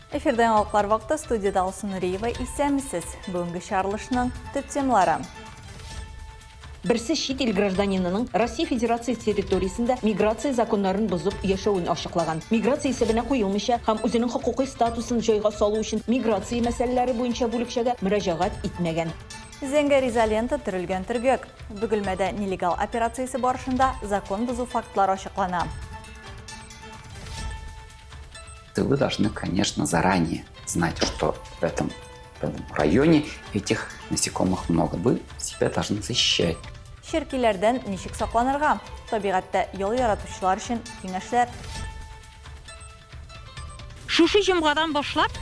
Эфирда яңалыклар вакыты студияда Алсу Нуриева. Исәнмесез. Бүгенге чыгарылышның төп темалары. Берсе чит ил гражданинының Россия Федерациясе территориясендә миграция законнарын бозып яшәвен ачыклаган. Миграция исәбенә куелмыйча һәм үзенең хокукый статусын җайга салу өчен миграция мәсьәләләре буенча бүлекчәгә мөрәҗәгать итмәгән. Зәңгәр изолента төрелгән төргәк. Бөгелмәдә нелегал операциясе барышында закон бозу фактлары ачыклана. Вы должны, конечно, заранее знать, что в этом, в этом районе этих насекомых много. Вы себя должны защищать. Черкиләрдән ничек сакланырга? Табигатьтә ял яратучылар өчен киңәшләр. Шушы җомгадан башлап,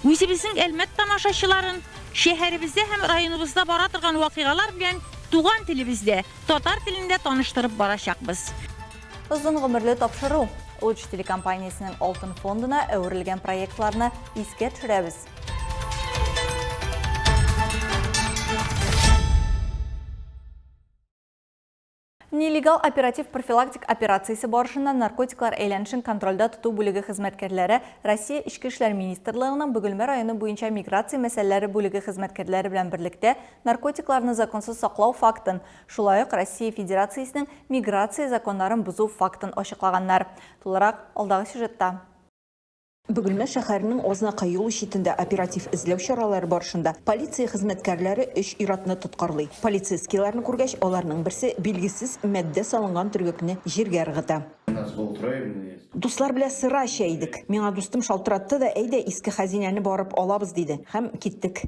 үзебезнең Әлмәт тамашачыларын шәһәребездә һәм районыбызда бара торган вакыйгалар белән туган телебездә, татар телендә таныштырып барачакбыз. Озын гомерле тапшыру. Луч телекомпаниясенең алтын фондына әверелгән проектларны искә төшерәбез. Нелегал оператив профилактик операциясе барышында наркотиклар әйләнешен контрольдә тоту бүлеге хезмәткәрләре Россия Эчке эшләр министрлыгының Бөгелмә районы буенча миграция мәсьәләләре бүлеге хезмәткәрләре белән берлектә наркотикларны законсыз саклау фактын, Шулай ук Россия Федерациясенең миграция законнарын бозу фактын ачыклаганнар. Тулырак, алдагы сюжетта. Бөгелмә шәһәренең Азнакай юлы читендә оператив эзләү чаралары барышында полиция хезмәткәрләре өч ир-атны тоткарлый. Полицейскийларны күргәч, аларның берсе билгесез матдә салынган төргәкне җиргә ыргыта. Дуслар белән сыра эчә идек. Миңа дустым шалтыратты да, әйдә, иске хәзинәне барып алабыз, диде. Һәм киттек.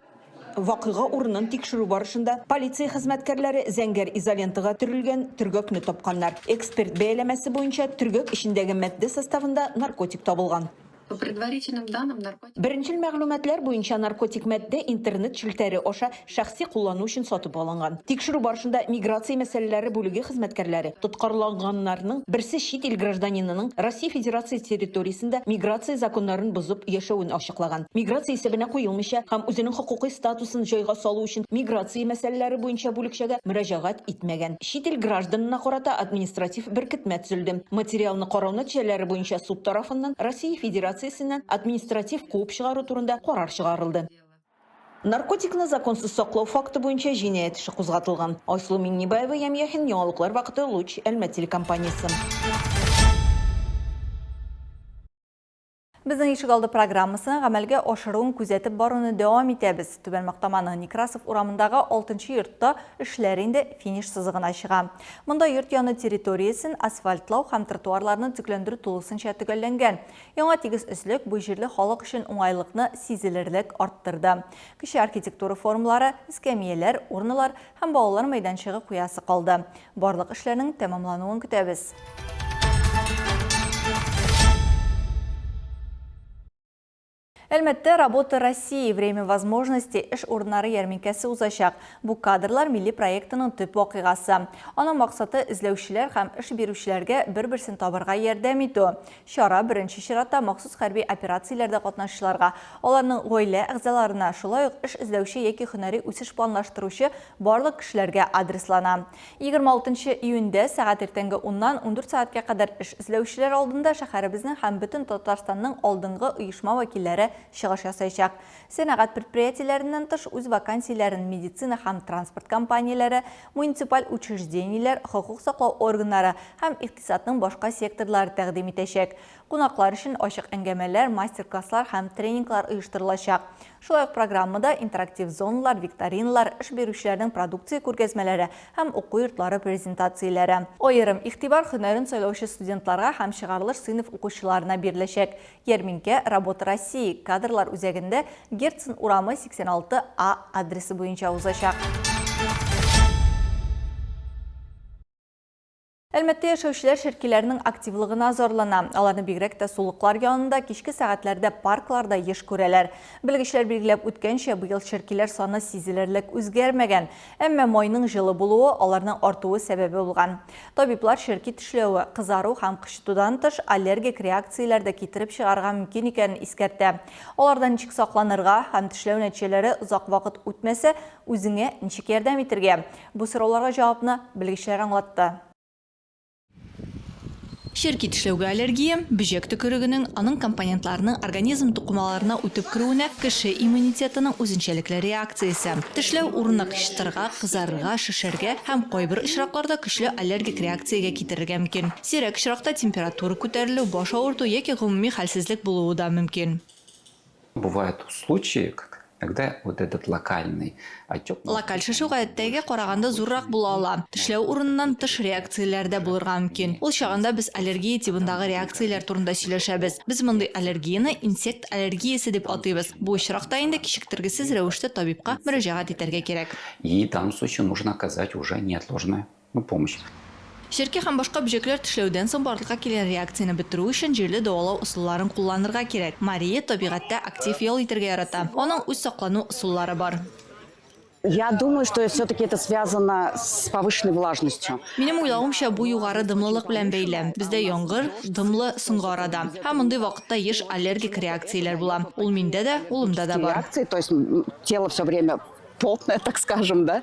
Вакыйга урынын тикшерү барышында полиция хезмәткәрләре зәңгәр изолентага төрелгән төргәкне тапканнар. Эксперт бәяләмәсе буенча, төргәк эчендәге матдә составында наркотик табылган. По предварительным данным, наркотик. Беренчел мәгълүматлар буенча, наркотик матдә интернет челтәре аша шәхси куллану өчен сатып алынган. Тикшерү барышында миграция мәсьәләләре бүлеге хезмәткәрләре тоткарланганнарның берсе чит ил гражданинының Россия Федерациясе территориясендә миграция законнарын бозып яшәвен ачыклаган. Миграция исәбенә куелмыйча һәм үзенең хокукый статусын җайга салу өчен миграция мәсьәләләре буенча бүлекчәгә мөрәҗәгать итмәгән. Чит ил гражданына карата административ беркетмә төзелде. Материалны карау нәтиҗәләре буенча суд тарафыннан Россия Федерациясеннән административ куып чыгару турында карар чыгарылды. Наркотикны законсыз саклау факты буенча җинаять эше кузгатылган. Айсылу Миңнебаева, Ям Яхин, Яңалыклар вакыты, Луч, Әлмәт телекомпаниясе. Безнең ишегалды программасын гамәлгә ашыруын күзәтеп баруны дәвам итәбез. Түбән Мактаманың Некрасов урамындагы 6 йортта эшләр инде финиш сызыгына чыга. Монда йорт яны территориясен асфальтлау һәм тротуарларны төзекләндерү тулысынча төгәлләнгән. Яңа тигез өслек бу җирле халык өчен уңайлыкны сизелерлек арттырды. Кече архитектура формалары, эскәмияләр, урналар һәм балалар мәйданчыгы куясы калды. Барлык эшләрнең тәмамлануын көтәбез. Әлмәттә Работа России. Время возможностей эш урыннары ярминкәсе узачак. Бу кадрлар милли проектының төп вакыйгасы. Аның максаты эзләүчеләр һәм эш бирүчеләргә бер-берсен табарга ярдәм итү. Чара беренче чиратта махсус хәрби операцияләрдә катнашучыларга, аларның гаилә әгъзаларына, шулай ук эш эзләүче яки һөнәри үсеш планлаштыручы барлык кешеләргә адреслана. 26 нчы июньдә сәгать иртәнге уннан 14 сәгатькә кадәр эш эзләүчеләр алдында шәһәребезнең һәм бөтен Татарстанның алдынгы оешма вәкилләре чыгыш ясаячак. Сәнәгать предприятиеләреннән тыш, үз вакансияләрен медицина һәм транспорт компанияләре, муниципаль учреждениеләр, хокук саклау органнары һәм икътисадның башка секторлары тәкъдим итәчәк. Кунаклар өчен ачык әңгәмәләр, мастер-класслар һәм тренинглар оештырылачак. Шулай ук программада интерактив зоналар, викториналар, эш бирүчеләрнең продукция күргәзмәләре һәм уку йортлары презентацияләре. Аерым игътибар һөнәрен сайлаучы студентларга һәм чыгарылыш сыйныф укучыларына биреләчәк. Ярминкә Работа России кадрлар үзәгендә Герцен урамы 86 А адресы буенча узачак. Әлмәттә яшәүчеләр черкиләрнең активлыгына зарлана. Аларны бигрәк тә сулыклар янында, кичке сәгатьләрдә паркларда еш күрәләр. Белгечләр билгеләп үткәнчә, быел черкиләр саны сизелерлек үзгәрмәгән. Әмма майның җылы булуы аларның артуы сәбәбе булган. Табиблар черки тешләве, кызару һәм кычытудан тыш аллергик реакцияләр дә китереп чыгарырга мөмкин икәнен искәртә. Алардан ничек сакланырга һәм тешләү нәтиҗәләре озак вакыт үтмәсә, үзеңә ничек ярдәм итергә? Бу сорауларга җавапны белгечләр аңлатты. Черки тешләүгә аллергия, бөҗәк төкерегенең, аның компонентларының организм тукымаларына үтеп керүенә кеше иммунитетының үзенчәлекле реакциясе. Тешләү урыны кычытырга, кызарырга, шешәргә һәм кайбер очракларда көчле аллергик реакциягә китерергә мөмкин. Сирәк очракта температура күтәрелү, баш авырту яки гомуми хәлсезлек булуы да мөмкин. Бывают случаи, когда вот этот локальный отек... Локаль шешү гадәттәгегә караганда зуррак була ала. Тешләү урыныннан тыш реакцияләр дә булырга мөмкин. Ул чагында без аллергия тибындагы реакцияләр турында сөйләшәбез. Без мондый аллергияне инсект аллергиясе дип атыйбыз. Бу очракта инде кичектергесез рәвештә табибка мөрәҗәгать итәргә кирәк. И в данном случае нужно оказать уже неотложную ну, помощь. Черки һәм башка бөҗәкләр тешләүдән соң барлыкка килгән реакцияне бетерү өчен җирле дәвалау ысулларын кулланырга кирәк. Мария табигатьтә актив ял итәргә ярата. Аның үз саклану ысуллары бар. Я думаю, что все-таки это связано с повышенной влажностью. Минем уйлавымча, бу югары дымлылык белән бәйле. Бездә яңгыр, дымлы соңгы арада. Һәм мондый вакытта еш аллергик реакцияләр була. Ул миндә дә, улымда да бар. Реакции, то есть тело все время потное, так скажем, да,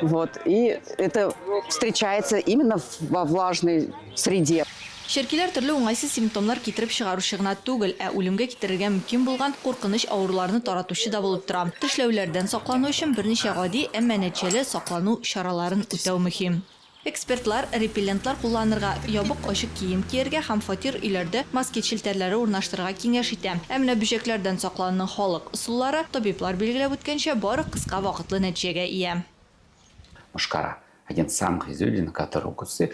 вот, и это встречается именно во влажной среде. Черкиләр төрле уңайсыз симптомнар китереп чыгаручы гына түгел, ә үлемгә китерергә мөмкин булган куркыныч авыруларны таратучы да булып тора. Тешләүләрдән саклану өчен берничә гади, әмма нәтиҗәле саклану чараларын үтәү мөһим. Экспертлар репеллентлар кулланырга, ябык ачык кием кияргә һәм фатир өйләрдә москит челтәрләре урнаштырырга киңәш итә. Ә менә бөҗәкләрдән саклануның халык ысуллары, табиблар билгеләп үткәнчә, бары кыска вакытлы нәтиҗәгә ия. Мошкара, один из самых излюбленных, который укусы,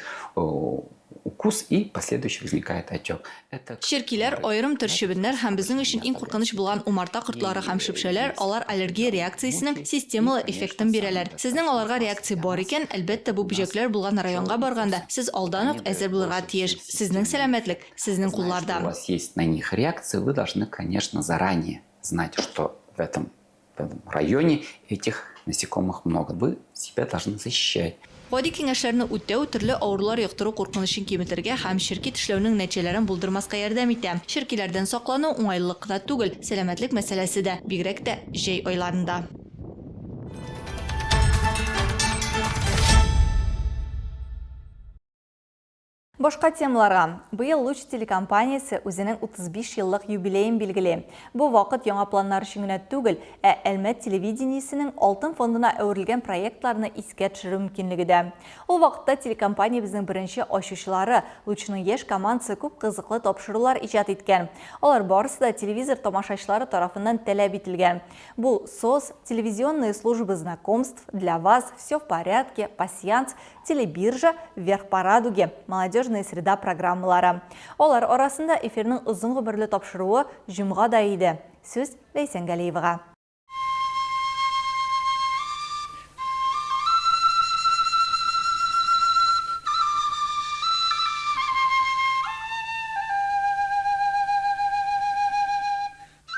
укус и последующий возникает отек. Это Черкиләр, аерым төр чебеннәр һәм безнең өчен иң куркыныч булган умарта кортлары һәм шөпшәләр, алар аллергия реакциясенең системалы эффектын бирәләр. Сезнең аларга реакция бар икән, әлбәттә, бу бөҗәкләр булган районга барганда, сез алдан ук әзер булырга тиеш. Сезнең сәламәтлек, сезнең кулларда. У вас есть на них реакция, вы должны, конечно, заранее знать, что в этом районе этих насекомых много. Вы себя должны защищать. Гади киңәшләрне үтәү төрле авырулар йоктыру куркынычын киметергә һәм черки тешләүнең нәтиҗәләрен булдырмаска ярдәм итә. Черкиләрдән саклану уңайлылык кына түгел, сәламәтлек мәсьәләсе дә, бигрәк тә җәй айларында. Башка темаларга. Быел Луч телекомпаниясе үзенең 35 еллык юбилеен билгели. Бу вакыт яңа планнар өчен генә түгел, ә Әлмәт телевидениесенең алтын фондына әверелгән проектларны искә төшерү мөмкинлеге дә. Ул вакытта телекомпаниябезнең беренче ачучылары, Лучның яшь командасы күп кызыклы тапшырулар иҗат иткән. Алар барысы да телевизор тамашачылары тарафыннан таләп ителгән. Бу СОС, телевизионные службы знакомств, Для вас, Все в порядке, Пасьянс, Телебиржа, Вверх по радуге, Молодежная среда программалары. Алар арасында эфирның озын гомерле тапшыруы Җомга да иде. Сүз Ләйсән Галиевага.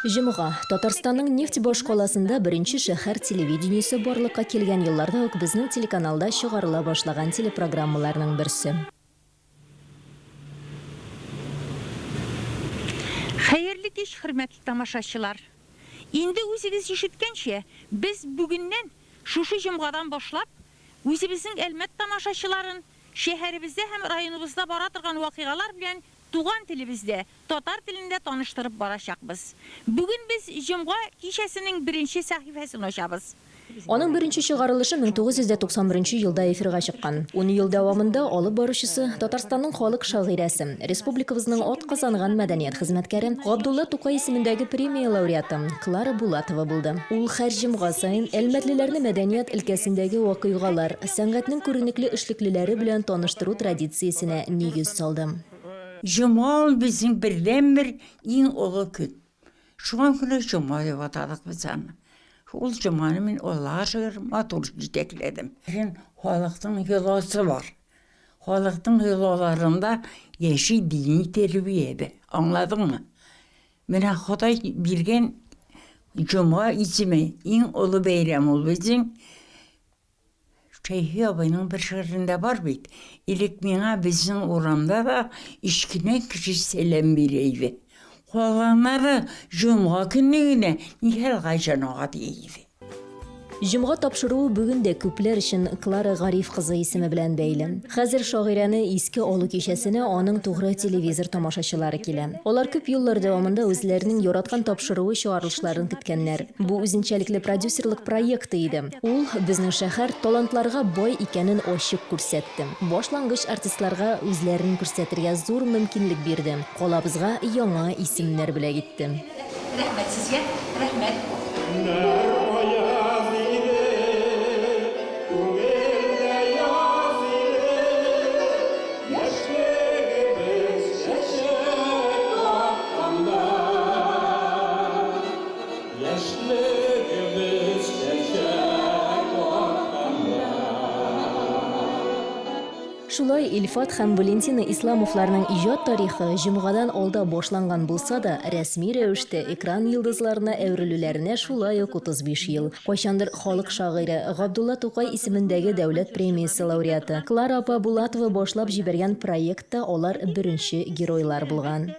Җомга, Татарстанның нефть башкаласында беренче шәһәр телевидениесе барлыкка килгән елларда ук безнең телеканалда чыгарыла башлаган телепрограммаларның берсе. Хәерле кич, хөрмәтле тамашачылар! Инде үзегез ишеткәнчә, без бүгеннән, шушы җомгадан башлап, үзебезнең Әлмәт тамашачыларын шәһәребездә һәм районыбызда бара торган вакыйгалар белән туган телебездә, татар телендә таныштырып барачакбыз. Бүген без җомга кичәсенең беренче сәхифәсен ачабыз. Аның беренче чыгарылышы 1991 нче елда эфирга чыккан. Ун ел дәвамында алып баручысы, Татарстанның халык шагыйрәсе, республикабызның атказанган мәдәният хезмәткәре, Габдулла Тукай исемендәге премия лауреаты Клара Булатова булды. Ул һәр җомга саен әлмәтлеләрне мәдәният өлкәсендәге вакыйгалар, сәнгатьнең күренекле эшлеклеләре белән таныштыру традициясенә нигез салды. Җомга ул безнең бердәнбер иң олы көн. Шуңа күрә җомга дип атадык без аны. Ул җомганы мин, Аллага шөкер, матур җитәкләдем. Ләкин халыкның йоласы бар. Халыкның йолаларында яши дини тәрбия дә. Аңладыңмы? Менә Ходай биргән җомга исеме иң олы бәйрәм ул безнең. Шәйхи абыйның бер шигырендә бар бит, Элек миңа безнең урамда да кечкенә кеше сәлам бирә иде. Калганнары җомга көнне генә нихәл кайчан ага дия иде. Җомга тапшыруы бүген дә күпләр өчен Клара Гариф кызы исеме белән бәйле. Хәзер шагыйрәне искә алу кичәсенә аның тугры телевизор тамашачылары килә. Алар күп еллар дәвамында үзләренең яраткан тапшыруы чыгарылышларын көткәннәр. Бу үзенчәлекле продюсерлык проекты иде. Ул безнең шәһәр талантларга бай икәнен ачык күрсәтте. Башлангыч артистларга үзләрен күрсәтергә зур мөмкинлек бирде, калабызга яңа исемнәр бүләк итте. Рәхмәт сезгә, рәхмәт. Көннәр аяз иде, күңел дә яз иде, Яшьлегебез чәчәк атканда. Яшьлегебез чәчәк атканда. Шулай, Илфат һәм Валентина Исламовларның иҗат тарихы җомгадан алда башланган булса да, рәсми рәвештә экран йолдызларына әверелүләренә шулай ук 35 ел. Кайчандыр халык шагыйре, Габдулла Тукай исемендәге дәүләт премиясе лауреаты Клара апа Булатова башлап җибәргән проектта алар беренче геройлар булган.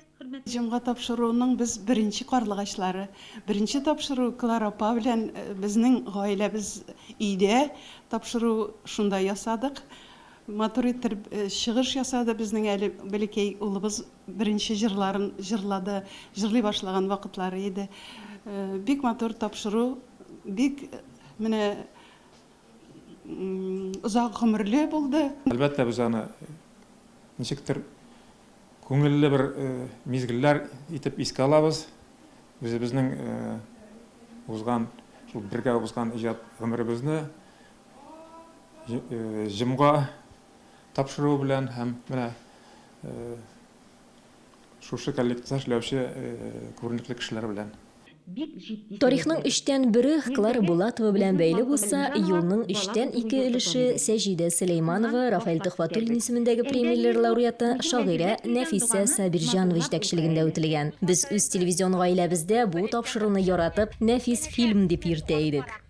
Җомга тапшыруының без беренче карлыгачлары. Беренче тапшыру Клара апа белән безнең гаиләбез өйдә тапшыру шунда ясадык. Матур иттереп чыгыш ясады безнең әле бәләкәй улыбыз беренче җырларын җырлады, җырлый башлаган вакытлары иде. Бик матур тапшыру, бик менә озак гомерле булды. Әлбәттә, без аны ничектер күңелле бер мизгелләр итеп искә алабыз. Үзебезнең узган, шул бергә узган иҗат гомеребезне җомга тапшыруы белән һәм менә шушы коллективта эшләүче күренекле кешеләр белән. Тарихның өчтән бере Клара Булатова белән бәйле булса, юлның өчтән ике өлеше Сәҗидә Сөләйманова, Рафаэль Төхвәтуллин исемендәге премияләр лауреаты, шагыйрә Нәфисә Сабирҗанова җитәкчелегендә үтелгән. Без үз телевизион гаиләбездә бу тапшыруны яратып, Нәфис фильм дип йөртә идек.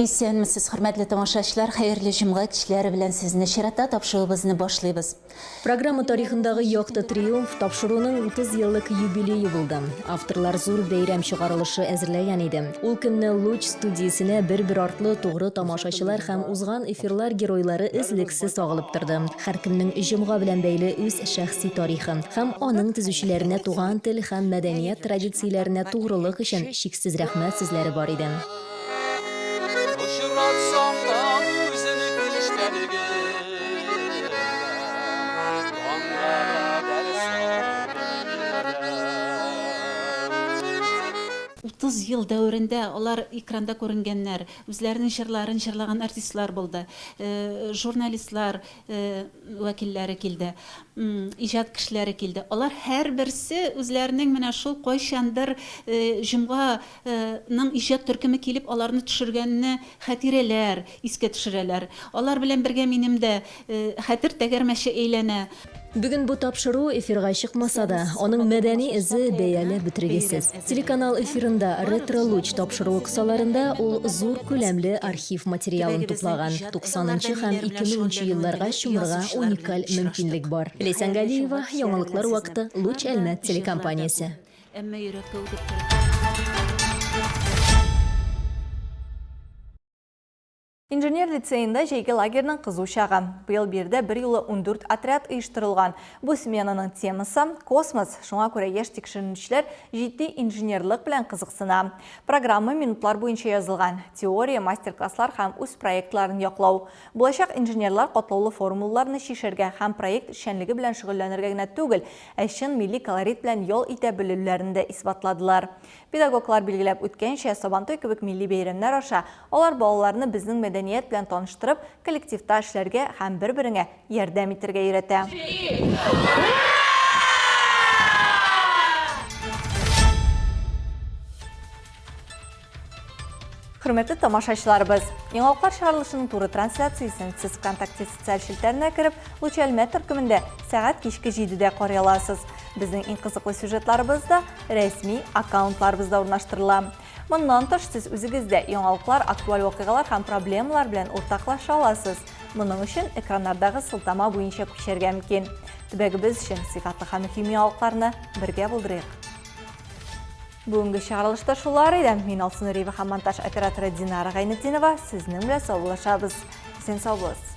Исәнмесез, хөрмәтле тамашачылар, хәерле җомга кичләре белән сезне чиратта тапшыруыбызны башлыйбыз. Программа тарихындагы якты триумф тапшыруның 30 еллык юбилее булды. Авторлар зур бәйрәм чыгарылышы әзерләгән иде. Ул көнне Луч студиясенә бер-бер артлы тугры тамашачылар һәм узган эфирлар геройлары өзлексез агылып торды. Һәркемнең җомга белән бәйле үз шәхси тарихы һәм аның төзүчеләренә туган тел һәм мәдәният традицияләренә тугрылык өчен чиксез рәхмәт сүзләре бар иде. Очратсам да үзен киштәлеге, Таңга кадәр 30 ел дәверендә алар экранда күренгәннәр, үзләренең җырларын җырлаган артистлар булды, журналистлар вәкилләре килде, иҗат кешеләре килде. Алар һәрберсе үзләренең менә шул кайчандыр Җомга ның иҗат төркеме килеп аларны төшергәнне хатирәләр искә төшерәләр. Алар белән бергә минем дә хәтер тәгәрмәче әйләнә. Бүген бу тапшыру эфирга чыкмаса да, аның мәдәни эзе бәяләп бетергесез. Телеканал эфирында Ретро Луч тапшыруы кысаларында ул зур күләмле архив материалын туплаган. 90 нчы һәм 2000 нче елларга чумырга уникаль мөмкинлек бар. Ләйсән Галиева, Яңалыклар вакыты, Луч Әлмәт телекомпаниясе. Әмма йөрәккә үтеп кереп. Инженер лицеенда җәйге лагерьның кызу чагы. Быел биредә берьюлы 14 отряд оештырылган. Бу сменаның темасы, космос, шуңа күрә яшь тикшеренүчеләр җитди инженерлык белән кызыксына. Программа минутлар буенча язылган. Теория, мастер-класслар һәм үз проектларын яклау. Булачак инженерлар катлаулы формулаларны чишәргә һәм проект эшчәнлеге белән шөгыльләнергә генә түгел, ә чын милли колорит белән ял итә белүләрен дә исбатладылар. Педагоглар билгеләп үткәнчә, Сабантуй кебек милли бәйрәмнәр аша алар балаларны безнең мәдәният белән таныштырып, коллективта эшләргә һәм бер-береңә ярдәм итәргә өйрәтә. Хөрмәтле тамашачыларыбыз, Яңалыклар чыгарылышының туры трансляциясен сез ВКонтакте социаль челтәренә кереп, Луч Әлмәт төркемендә сәгать кичке 7-дә карый аласыз. Безнең иң кызыклы сюжетларыбыз да рәсми аккаунтларыбызда урнаштырыла. Моннан тыш, сез үзегез дә яңалыклар, актуаль вакыйгалар һәм проблемалар белән уртаклаша аласыз. Моның өчен экраннардагы сылтама буенча күчәргә мөмкин. Төбәгебез өчен сыйфатлы һәм мөһим яңалыкларны бергә булдырыйк. Бүгенге чыгарылышта шулар иде. Мин Алсу Нуриева һәм монтаж операторы Динара Гайнетдинова сезнең белән саубуллашабыз. Исән сау булыгыз.